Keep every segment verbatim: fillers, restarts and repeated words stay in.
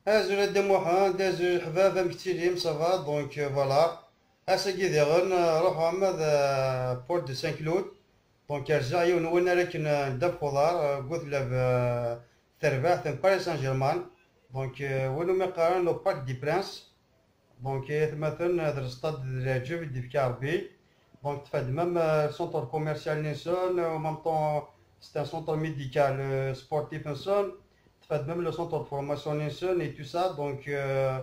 Azul a Dda Muḥend, azul leḥbab, amek ttilem, ça va? Donc, euh, voilà. Ass-agi diɣen, euh, ruḥeɣ ama d, euh, Porte de Saint-Cloud. Donc, rziɣ yiwen n wannar akken, euh, n ddabex uḍar, euh, deg utlab, euh, terbaɛt n Paris Saint-Germain. Donc, euh, win umi qqaren le Parc des Princes. Donc, aytmaten, euh, d lestad d leɛǧeb i d-ifka Rebbi. Donc, tfadem même, euh, le centre commercial-nsen, euh, en même temps, c'est un centre médical, euh, sportif-nsen. Tfadem même le centre de formation-nsen et tout ça. Donc, euh,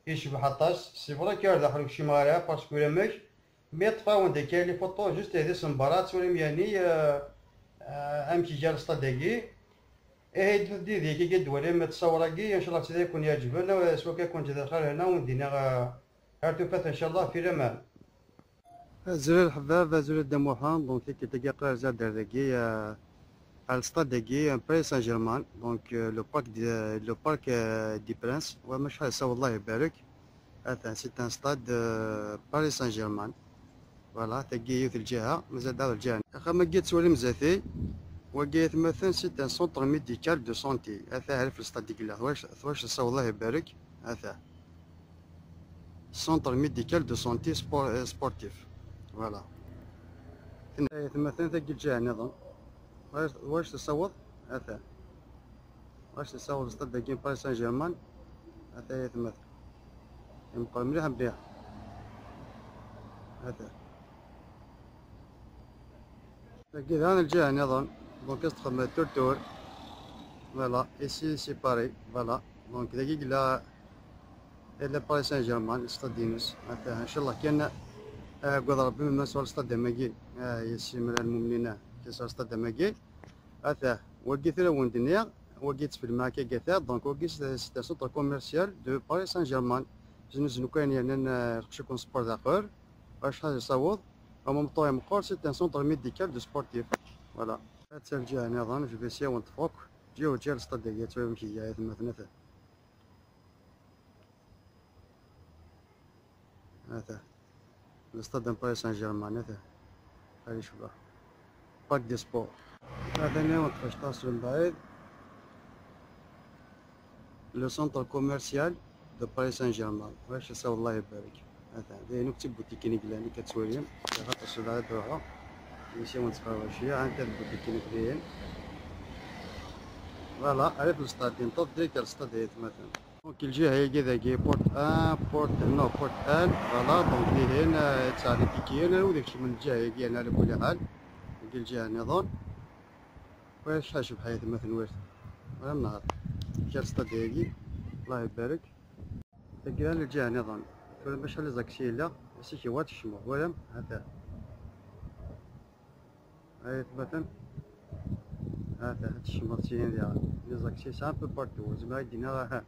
icbeḥ aṭas. C'est vrai que ar daxel ur kcimeɣ ara, parce que ulamek, mi ṭṭfeɣ-awen-d akka les photos, juste d isembar, ad twalim yani, euh, euh, amek iga lestad-agi. Ihi, ddut-d yid-i akka ad d-twalim ttṣawur-agi, incallah ad ken-yeɛǧeb, s wakka ad ken-ǧǧeɣ xir hna, ur d-iniɣ, euh, ar tufat, incallah, fi laman. Azul a leḥbab, azul a Dda Muḥend. Donc, tikkelt-agi aql-aɣ rziɣ-d ar dagi, euh, ar lestad-agi, euh, Paris Saint-Germain. Donc, euh, le parc de, le parc, euh, des Princes. Wa ma acḥal yessaweḍ, Allah ibarek. Atan, c'est un stade, euh, Paris Saint-Germain. Voilà, tagi yiwet lǧiha, mazal daɣ lǧiha. Axxam-agi ad twalim zdat-i, wagi aytmaten, c'est un centre médical de santé. Ata, ar ɣef lestad i yella, twac, twac tessaweḍ, Allah ibarek. Ata. Centre médical de santé spor-, euh, sportif. Voilà. Ten-, aytmaten, tagi lǧiha nniḍen. Twac, twac tessaweḍ? Ata. Twac tessaweḍ lestad-agi n Paris Saint-Germain. Ata aytmaten. Imeqqer mliḥ, mliḥ. Ata. Tagi daɣen lǧiha nniḍen. Donc, ad txedmeḍ tour tour. Voilà, ici, c'est Paris. Voilà. Donc, dagi yella, yella Paris Saint-Germain, stade-ines. Ata, incallah kan, ah, agad Rebbi, ma sɛu lstad am wagi. Ah, yessimra lmumnin, ah, kan sɛu lstad am wagi. Ata, wagi tura wen-d-nniɣ, wagi ttfilmeɣ akka gata. Donc, wagi c'est, c'est un centre commercial de Paris Saint-Germain. Znu znu kan yernan, ah, lqecc akk n sport daxel. Acḥal yessaweḍ? Ameṭṭu ameqqer, c'est un centre médical de sportif. Voilà. Ad terǧiɛ nniḍen, je vais essayer wen-tfuk. Ǧiɣ ǧiɣ lstad-agi, ad twalim amek iga, aytmaten, ata. Ata. Lstad n Paris Saint-Germain, ata. Ad icbeḥ. Parc des sports. Ata, nniḍen tfecṭaṣ mebɛid. Le centre commercial de Paris Saint-Germain. Wac ass-a, Allah ibarek. Atan, d ayen akk d tibutikin i yellan, akka ad twalim. Axaṭer s da ad ruḥeɣ. Misi wen ttqerric, anta tibutikin i yellan. Voilà, ar ɣef lestad, yenṭeḍ direct ar lestad ay atmaten. Donc, lǧiha-agi dagi, porte un, porte, non, porte un, voilà, donc dihin, euh, yettɛeddi tikiyin, ar wid ikecmen lǧiha-agi, yerna ala kulli ḥal, deg lǧiha nniḍen. Wa acḥal cebḥa yatmaten, wala nehṛ. Kal stad-agi, Allah ibarek. Tagi lǧiha nniḍen. Tura acḥal iẓaksi yella, asik iwa tecmeḍ, walam, ata. Ay atmaten. Ata, tecmeḍ syin diɣen. Iẓaksi c'est un peu partout. Zemreɣ ad d-iniɣ, aha.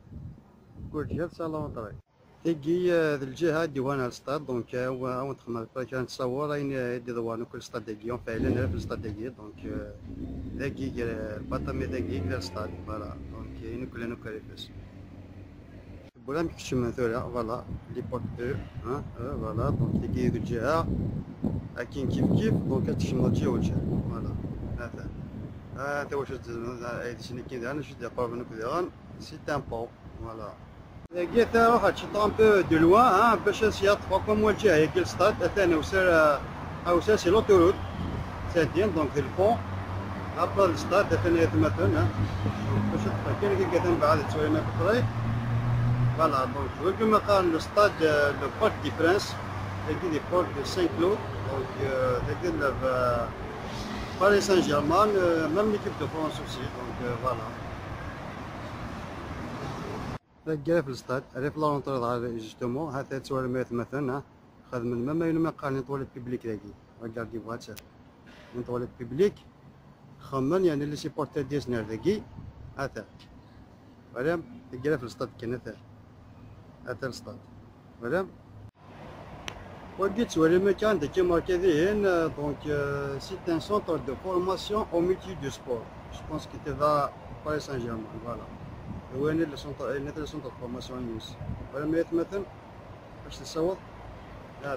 Kul ǧiha tesɛa la rentrée. Tagi, eh, d lǧiha d-iwan ar stad, donc, eh, wa-, awen-d-xedmeɣ kra n ttṣawur, ayen, eh, i d-iḍewwren akk lstad-agi, enfin, yellan ara f lstad-agi, donc, eh, dagi, eh, baṭami dagi, gar stad, voilà, donc, eh, ayen akk llan akk ar ifes. Tewwura amek kecmen tura, voilà, les portes deux, hein, eh, voilà, donc, tagi d lǧiha, akin kif kif, donc, ad tkecmeḍ lǧiha u lǧiha, voilà, ata. Ah, ata wacu d-, ay d-snikin daɣen, acu d-iqerben akk diɣen, c'est un pont, voilà. Dagi, ta ruḥ ad tcetteɣ un peu de loin, hein, bac ad s-yaṭṭef akk am wa lǧiha-agi lstad, atan awsar, ah, awsar si l'autoroute, c'est-à-dire, donc, d le pont, après le stade, atan ay atmaten, hein. Donc, bac ad ṭṭfeɣ kan akka, atan mbeɛd ad twalim à peu près. Voilà, donc, wagi ma qqaren le stade, euh, le Parc des Princes, dagi di Porte de Saint-Cloud, donc, euh, dagi la, euh, Paris Saint-Germain, euh, même l'équipe de France aussi, donc, euh, voilà. Dagi ɣef lstad, rrif la rentrée dɣa, justement, ha-t-a tettwalim ay atmaten, ha. Xedmen même ayen umi qqaren une toilette publique dagi. Regarde, voilà, une toilette publique. Xemmen, yani, les supporters d-yasen ar dagi. Ha-t-a. Voilà, dagi ɣef lstad kan, ha-t-a. Ha-t-a lstad. Voilà. Wagi ttwalim akka anda akka marqué dihin, euh, donc, euh, c'est un centre de formation au métier du sport. Je pense que c'est à Paris Saint-Germain, voilà. Win le centre, le centre de formation à Nice. Voilà, mais maintenant, je suis sûr. Là,